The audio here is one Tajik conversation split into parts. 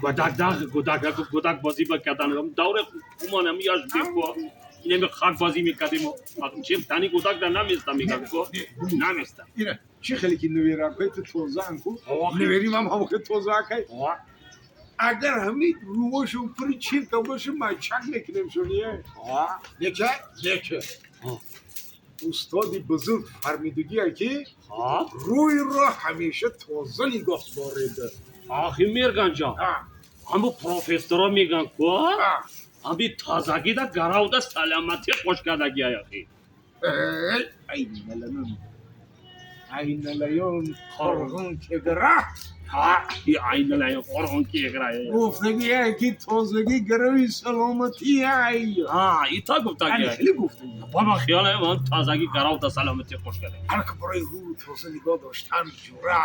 Гудак даг гудак гудак бозӣ бикардан давре хумон ям яш беко инами хак бозӣ мекардем. Чем тани гудак да наместа мегам ко наместа. Ина чӣ хеле ки нуверакҳои ту тозаан ку, нуверим ҳам ҳамохел тоза акай. Агар ҳамин рӯҳошон пури чирка боша, майчак мекунем шония. Неча неча устоди бузург фармидагие ки рӯйро ҳамеша тоза нигоҳ доред. Ахи, Мирганҷон, ҳаму профессоро меган ку, ҳами тозагида гаравда саломатӣ қошкардагия, ахи. Айналанан айналаён қорғон кедра. Айналаён қорғон кегра. Гуфтагие ки тозагӣ гарави саломатӣ ай. Ита гуфтагия? Хеле гуфтагӣ. Баба, хиёле ман тозагӣ гаравда саломатӣ қошкарда. Ҳар ки барои рӯ тоза нигоҳ доштан, ҷура,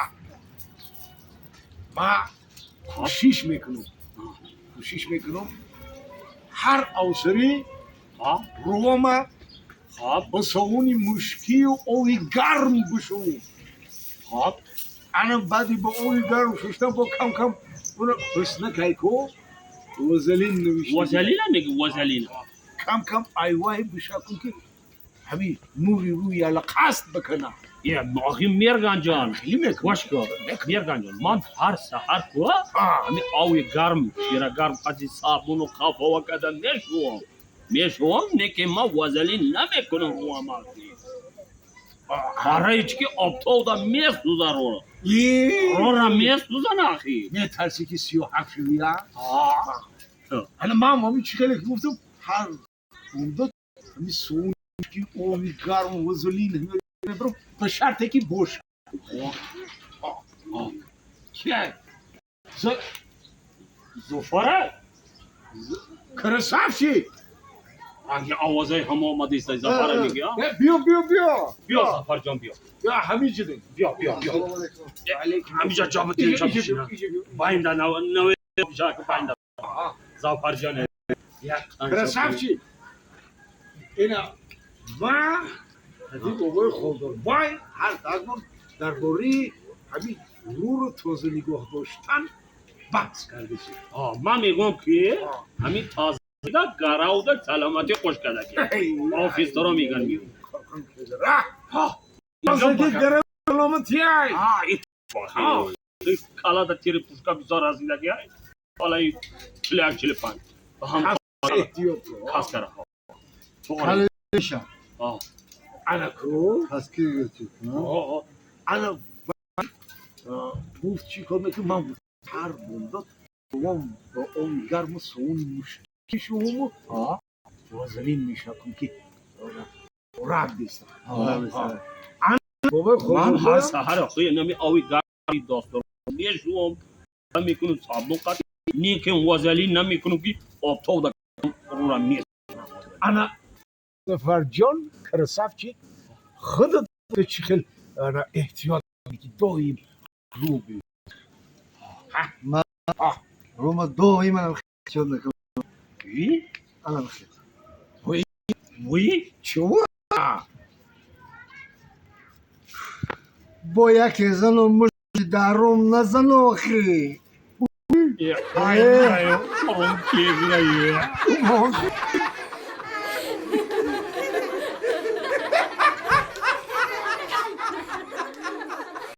ма кӯшиш мекунам ҳар авсарӣ рӯома бо совуни мушкию ови гарм бишӯвум. Ана баъди бо ови гарм шуштан бо кам кам уна ҳусна кайко вазалин навишта. Вазалина меги, вазалина. Кам кам айваҳи бишакун ки ҳамин нури рӯи алақаст бикана. Охи, Мирганҷон, хеле мекунам. Гӯш кун, Мирганҷон, ман ҳар саҳар ку ҳамин ови гарм, шира гарм қади собуну қафова карда мешӯвам, не ки ман вазалин намекунам рӯам, барои чи ки обтовда месӯза рӯро, рӯра месӯзан, ахи. Метарсӣ ки сиёҳак шавия. Ана ман ҳамин чӣ хеле гуфтам, ҳар умдод ҳамин совун ки ови гарм, вазалин мебарам, ба шарте ки боша. Ки Зуфара. Красавчик. Ранги овозаи ҳама омадиста, Зафара меги. Биё, биё, биё. Биё, Зафарҷон, биё. Биё, ҳамин ҷида. Биё, биё, биё, ҳамиҷа ҷо битем, бишина байнда наве байнда, Зафарҷон. Красавчик, ина ма ҳадин бобои Холдорбай ҳар дагмон дар бораи ҳамин рӯро тоза нигоҳ доштан баҳс кардашем. Ман мегӯям ки ҳамин тозада гаравда саломатӣ қош кардаки профессоро меган. Саломатӣ. Калада тири пушка бисёр расидаги, ҳолаи 41, 45 ҳам кас кара. Ана ку. Ана гуфт, чӣ кор мекунӣ? Ман ҳар бомдод бо оби гарму совуни мушки шувуму вазалин мешакум ки раб беста. Ман ҳар саҳар охи нами ови гарми достон мешувам, мекунам сабун қат, некем вазалин намекунам ки обтовда рура мес. Ана, Зафарҷон, красавчик, худат чӣ хел ана эҳтиёт ки доим рӯ. Рома доим анам эҳтиёт мекунам. Анам хел. Вуи. Чего? Бо яке зану мушти дарум назану охи. Ай,